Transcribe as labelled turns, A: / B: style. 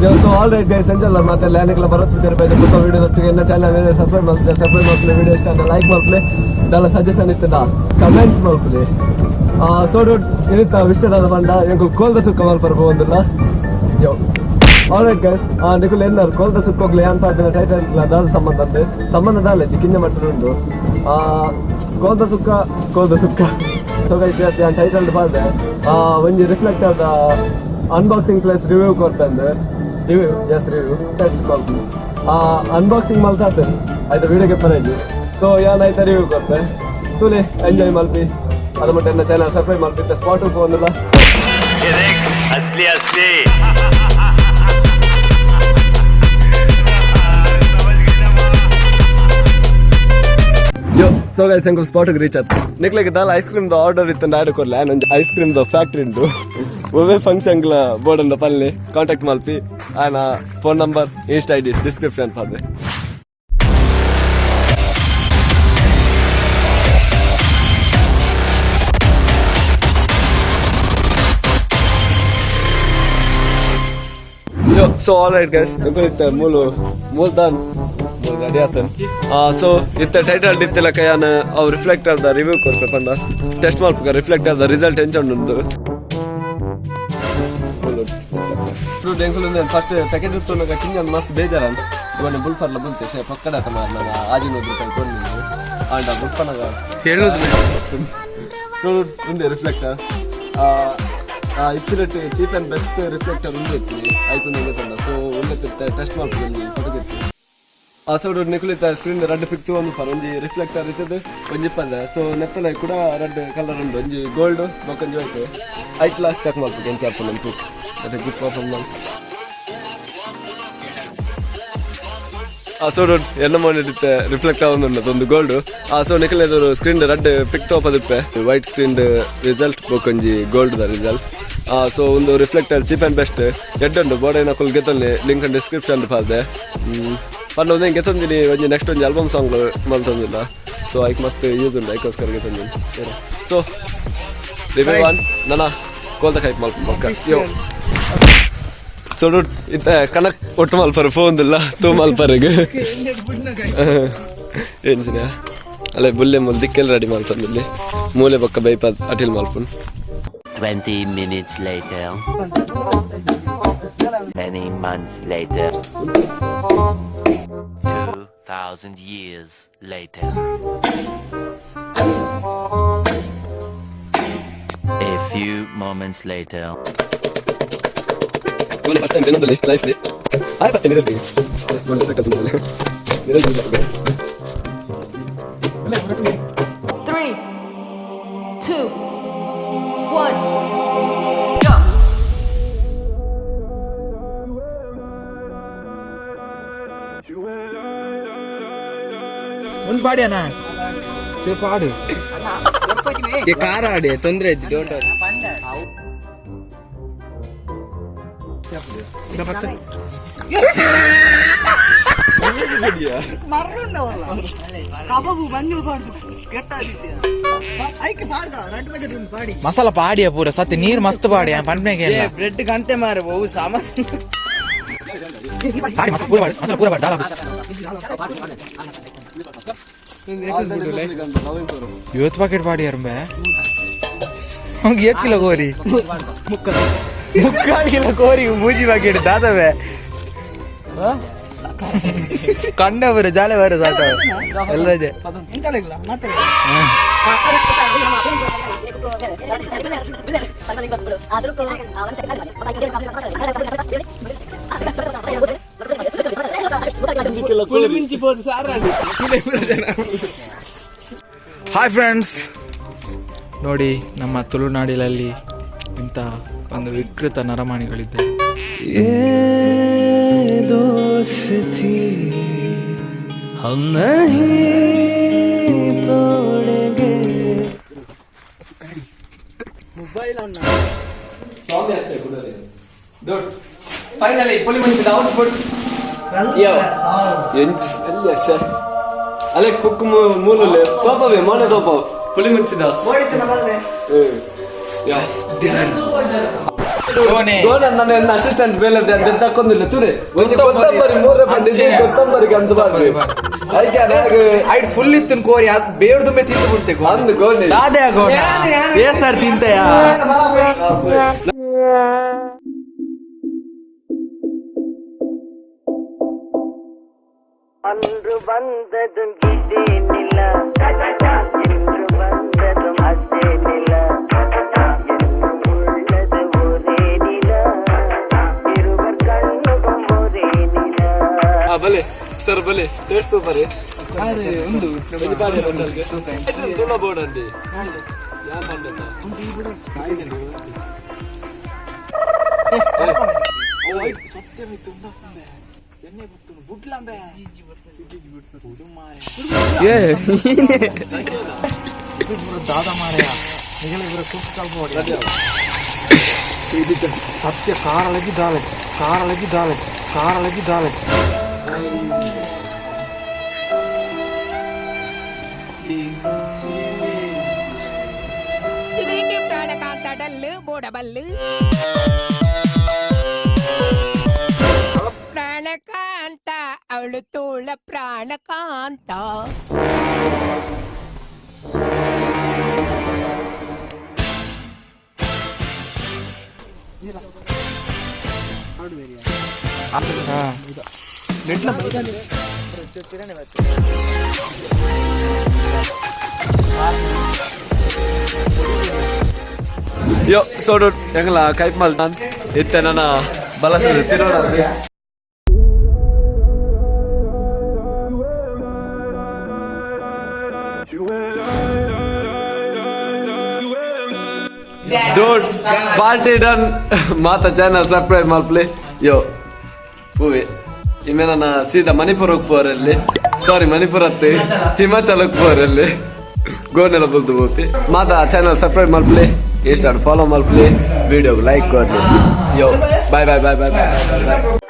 A: So all right guys, ಸಂಜೆ ಮತ್ತೆ ಲ್ಯಾಂಡ್ಗಳ ಬರುತ್ತೆ ಬೈದ ಹೊಸ ವಿಡಿಯೋ ಒಟ್ಟಿಗೆ. ಎಲ್ಲ ಚಾನಲ್ ಸಬ್ಸ್ಕ್ರೈಬ್ ಮಾಡ್ತಾರೆ, ಸಬ್ಸ್ಕ್ರೈಬ್ ಮಾಡ್ತಾರೆ. ವಿಡಿಯೋ ಇಷ್ಟ ಅಂದ್ರೆ ಲೈಕ್ ಮಾಡ್ಲಿ, ಇದೆಲ್ಲ ಸಜೆಷನ್ ಇತ್ತದ ಕಮೆಂಟ್ ಮಾಡ್ಲಿ. ಸೊ ಇರುತ್ತ ವಿಶ್ವನಾಥ ಬಂಡ ಎಂಕುಲು ಕೋಲ್ದ ಸುಕ್ಕ ಮಲ್ಪರ ಒಂದಿಲ್ಲ. ಯೋ, ಆಲ್ ರೈಟ್ ಗೈಸ್, ನಿಕುಲ್ ಏನಾರು ಕೋಲ್ದ ಸುಕ್ಕ ಹೋಗ್ಲಿ ಅಂತ ಅದನ್ನ ಟೈಟಲ್ ದಾದ ಸಂಬಂಧ ಅಂದೆ ಸಂಬಂಧ ದಾಲ ಕಿಂಜ ಮಟ್ಟ ಉಂಟು. ಕೋಲ್ದ ಸುಕ್ಕ, ಕೋಲ್ದ ಸುಕ್ಕ. ಸೊ ಗೈಸ್, ಎಸ್, ಯಾನ್ ಟೈಟಲ್ ಪಾಲ್ದೆ ಒಂಜಿ ರಿಫ್ಲೆಕ್ಟರ್ ದ ಅನ್ಬಾಕ್ಸಿಂಗ್ ಪ್ಲಸ್ ರಿವ್ಯೂ ಕೊರ್ತಂದು. ರಿವ್ಯೂ, ಎಸ್, ರಿವ್ಯೂ ಟೆಸ್ಟ್ ಮಲ್ಪು. ಅನ್ಬಾಕ್ಸಿಂಗ್ ಮಲ್ತಾತ ಆಯ್ತಾ, ವಿಡಿಯೋಗೆ ಪರ. ಸೊ ಯಾನ್ ಆಯ್ತಾ ರಿವ್ಯೂ ಕೊರ್ತೆ, ತುಲೆ ಎಂಜಾಯ್ ಮಲ್ಪಿ. ಅದು ಮಟ್ಟ ಎನ್ನ ಚಾನಲ್ ಸಬ್ಸ್ಕ್ರೈಬ್ ಮಲ್ಪಿ. ಸ್ಪಾಟ್ ಒಂದಿಲ್ಲ.
B: ये देख, असली असली समझ गई ना माँ?
A: ಯೋ, ಸೊ ಗೈಸ್, ಎಂಕುಲು ಸ್ಪಾಟ್ಗೆ ರೀಚ್ ಆಯ್ತು. ನಿಕ್ಲೆಗ್ ದಾಲ ಐಸ್ ಕ್ರೀಮ್ the order ಇತ್ತು ಆರ್ಡರ್ ಕೊರ್ಲೆ. ಒಂಜಿ ಐಸ್ ಕ್ರೀಮ್ the factory ಉಂಟು. ಒವ್ವೆ ಫಂಕ್ಷನ್ ಬೋರ್ಡ್ ಪಲ್ಲೆ ಕಾಂಟ್ಯಾಕ್ಟ್ ಮಲ್ಪಿ. ಆನ phone number, insta ID description ಪಾಡ್ದೆ. Yo, so all right guys, ಎಂಕುಲು ಮೂಲು ಮೂಲ್ದಾನ್ ಮೂಲು ರೆಡಿ ಆತನ್. ಸೊ ಇತ್ತ ಟೈಟಲ್ ಇತ್ತಿಲ್ಲ ಕೈಯಾನ ಅವು ರಿಫ್ಲೆಕ್ಟರ್ the review ಕೊರ್ಪೆ ಪಂಡ ಟೆಸ್ಟ್ ಮಲ್ಪುಗ. ರಿಫ್ಲೆಕ್ಟರ್ the result ಎಂಚ ಉಂಡು. ಎಂಕುಲು ಫಸ್ಟ್ ಪ್ಯಾಕೆಟ್ ಇತ್ತು ಕಿಂಜನ್ ಮಸ್ತ್ ಬೇಜಾರ ಇವನ್ನ ಬುಲ್ಫರ್ಲ ಬುಲ್ತೆ ಶೇ ಪಕ್ಕಡ ಮಾರ್ನ 600 ರೂಪಾಯಿ ಕೊಂಡು ಆಂಡ ಬುಲ್ಪನಾಗ
C: ಹೇಳುದು.
A: ಸೊ ಉಂದೆ reflector ಇತ್ತಿರಟ್ಟು cheap and best reflector ಉಂದು ಇತ್ತು ಆಯ್ತು ತಂಡ. ಸೊ ಉಂದೆ ಟೆಸ್ಟ್ ಮಲ್ಪುಗ ಫೋಟೋ ಇತ್ತು. ಆ ಸೈಡ್ ನಿಕುಲಿತ ಸ್ಕ್ರೀನ್ ರಡ್ಡ್ ಪಿಕ್ ಒಂದು ಫರ್ ಒಂಜಿ ರಿಫ್ಲೆಕ್ಟರ್ ಇತ್ತದು, ಒಂಜಿ ಇಪ್ಪಂದ. ಸೊ ನೆತ್ತಲ ಕೂಡ ರಡ್ಡ್ ಕಲರ್ ಉಂಡು, ಒಂಜಿ ಗೋಲ್ಡ್ ಬೊಕ್ಕೊಂಜಿ ವೈಟ್. ಐಟ್ಲಾ ಚೆಕ್ ಮಲ್ಪುಗ ಎಂಚ ಆಪುಂಡು ಅಂತ. ಅದೇ ಗುಡ್ ಪರ್ಫಾರ್ಮೆನ್ಸ್. ಆ ಸೊ ಎನ್ನ ಮಾಡಿತ್ತೆ ರಿಫ್ಲೆಕ್ಟ್ ಆವೊಂದುಂಡು ಒಂದು ಗೋಲ್ಡ್. ಆ ಸೊ ನಿಕಲೆದುರು ಸ್ಕ್ರೀನ್ ರಡ್ಡ್ ಪಿಕ್ ತೋಪದಿಪ್ಪೆ, ವೈಟ್ ಸ್ಕ್ರೀನ್ ರಿಸಲ್ಟ್ ಬೊಕೊಂಜಿ ಗೋಲ್ಡ್ ದ ರಿಸಲ್ಟ್. ಸೊ ಒಂದು ರಿಫ್ಲೆಕ್ಟರ್ ಚೀಪ್ ಅಂಡ್ ಬೆಸ್ಟ್ ಎಡ್ಡುಂಡು. ಬೋರ್ಡ್ ಕುಲ್ ಗೆತ್ತೊಂದು ಲಿಂಕ್ ಡಿಸ್ಕ್ರಿಪ್ಷನ್ ಪಾಲ್ದೆ. ಪಂಡ ಒಂದೇ ಗೆತ್ತೊಂದಿನಿ, ಒಂಜಿ ನೆಕ್ಸ್ಟ್ ಒಂಜಿ ಆಲ್ಬಮ್ ಸಾಂಗ್ ಮಲ್ತೊಂದಿಲ್ಲ. ಸೊ ಐಕ್ ಮಸ್ತ್ ಯೂಸ್ ಉಂಡು, ಐಕೋಸ್ಕರ ಗೆತ್ತೊಂದಿನಿ. ಸೊ ರಿವ್ಯೂ ಒನ್ ನನ ಕೋಲ್ದ ಕೈಪ್ ಮಲ್ಪ ಮಕ್ಕ. ಯೋ, ಸೊ ಇತ್ತ ಕಣಕ್ ಒಟ್ಟು ಮಲ್ಪರು ಫೋನ್ದಿಲ್ಲ ತೂ ಮಲ್ಪರಿಗೆ ಏನ್ಸಿನ ಅಲ್ಲೇ ಬುಲ್ಲೆ ಮುಲ್ ದಿಕ್ಕೆಲ್ಲ ರೆಡಿ ಮಲ್ತಂದಿಲ್ಲಿ ಮೂಲೆ ಬೊಕ್ಕ ಬೈಪ ಅಟಿಲ್ ಮಲ್ಪುನ್.
B: 20 minutes later. Many months later. 2,000 years later. A few moments later.
A: First time ಬೆನ್ನೊಂದಲ್ಲಿ life ಆಯ್ತು. ನಿರಲ್ ನಿರಲ್.
D: Three, two, one, go.
C: ಒಂದು ಪಾಡಿಯಣ್ಣ ಪಾಡು. ಕಾರ ಆಡಿ ತೊಂದ್ರೆ ಇದ್ದು, don't worry.
E: Masala ಪಾಡಿಯ ಪೂರ ಸತ್ಯ ನೀರ್ ಮಸ್ತ್ ಪಾಡಿಯ ಪಂಪ್ನಾಗ.
C: ಬ್ರೆಡ್ ಗಂಟೆ ಮಾರ ಬಹು ಸಾಮಾನು.
E: ಪಾಡಿ ಮಸಾಲ ಪೂರ ಪಾಡಿ, ಮಸಾಲ ಪೂರ ಪಾಡಿ ದಾಲ. ಇವತ್ತು ಪಾಕೆಟ್ ಪಾಡಿ ಅರಂಬೆ. ಅವ್ಗೆ ಏತ್ ಕಿಲೋ ಕೋರಿ? 3/4 ಕಿಲೋ ಕೋರಿ, ಮೂಜಿ ಪಾಕೆಟ್ ದಾದವೆ ಕಂಡವರು ಜಾಲೆ ಬರ ಸಾಕ ಎಲ್ಲರೇ.
C: ಮಿಂಚಿ ಪೋದು ಸಾರ.
E: ಹಾಯ್ ಫ್ರೆಂಡ್ಸ್, ನೋಡಿ ನಮ್ಮ ತುಳುನಾಡಿನಲ್ಲಿ ಇಂಥ ಒಂದು ವಿಕೃತ ನರಮಾಣಿಗಳಿದ್ದಾರೆ.
F: दोस्ती हम नहीं तोड़ेंगे.
C: ಫೈನಲಿ ಪುಲಿ ಮುಂಚಿದ ಔಟ್ಪುಟ್.
A: ಎಂಚ ಅಲ್ಲ ಅಲ್ಲೇ ಕುಕ್ ಮೂಲ ತೋಪವೇ ಮೋನೆ ತೋಪ ಪುಳಿ ಮುಂಚಿದ. ಗೋಣ ನನ್ನ ಎನ್ನ ಅಸಿಸ್ಟೆಂಟ್ ಬೇಲೆ ತಕ್ಕೊಂದಿಲ್ಲ ತೂರೆ. ಒಂಜಿ ಕೊತ್ತಂಬರಿ ಮೂರೇ ಪಂಡಿ ಕೊತ್ತಂಬರಿ ಗಂತು ಬಾರ್ದು ಐಕೆ ಅದಾಗ.
E: ಐಟ್ ಫುಲ್ ಇತ್ತು ಕೋರಿ, ಅದ್ ಬೇವ್ರದುಂಬೆ ತಿಂದು ಬಿಡ್ತೆ.
A: ಅಂದು ಗೋಣಿ.
E: ದಾದೆ ಗೋಣ ಏ ಸರ್ ತಿಂತೆಯಾ?
G: அன்று வந்ததும் இதே நில, இன்று வந்ததும் அதே நில, என்றும் உள்ளது ஒரே நில, இருவர் கண்ணுக்கும் ஒரே நில.
A: ಬಲೆ ಸರ್, ಬಲೆ ಟೇಸ್ಟ್ ಸೂಪರ್.
E: ಒಂದು
A: ತುಳ ಬೋರ್ಡ್ ಅಂಡಿ ಯಾ ಪಂಡತ.
E: ದಾದ ಮಾರಾಯ, ನಿಗಲ ಇವರ ಸತ್ಯ ಕಾರಳಗಿ ದಾಲೆ, ಕಾರಳಗಿ ದಾಲೆ, ಕಾರಳಗಿ ದಾಲೆ.
H: ಪ್ರಾಣಕಾಂತ ಡಲ್ಲು ಬೋಡಬಲ್ಲು ಪ್ರಾಣಕಾಂತ, ಅವಳು ತೋಳ ಪ್ರಾಣಕಾಂತ.
A: ಯೋ ಸೋಡು ಎಂಗಲ ಕೈಪ್ ಮಲ್ ನಾನ್ ಇತ್ತೆ ನನ್ನ ಬಲಸದ ತಿರೋಡ. Dude, party done. ಮಾತ ಚಾನಲ್ ಸಬ್ಸ್ಕ್ರೈಬ್ ಮಲ್ಪಲೆ. ಯೋ ಪೂವೆ ಇಮ್ಮೆ ನನ್ನ ಸೀದಾ ಮಣಿಪುರಕ್ಕೆ ಪೋರಲ್ಲಿ, ಸಾರಿ, ಮಣಿಪುರ ಅತ್ತೆ, ಹಿಮಾಚಲಕ್ಕೆ ಪೋರಲ್ಲಿ ಗೋನೆಲ ಬುಲ್ದು ಪೋಪಿ. ಮಾತ ಚಾನಲ್ ಸಬ್ಸ್ಕ್ರೈಬ್ ಮಲ್ಪಲೆ, ಇಷ್ಟ ಫಾಲೋ ಮಲ್ಪಲೆ, ವಿಡಿಯೋ ಲೈಕ್ ಕೊರ್ಲಿ. Yo, bye bye bye bye bye boy.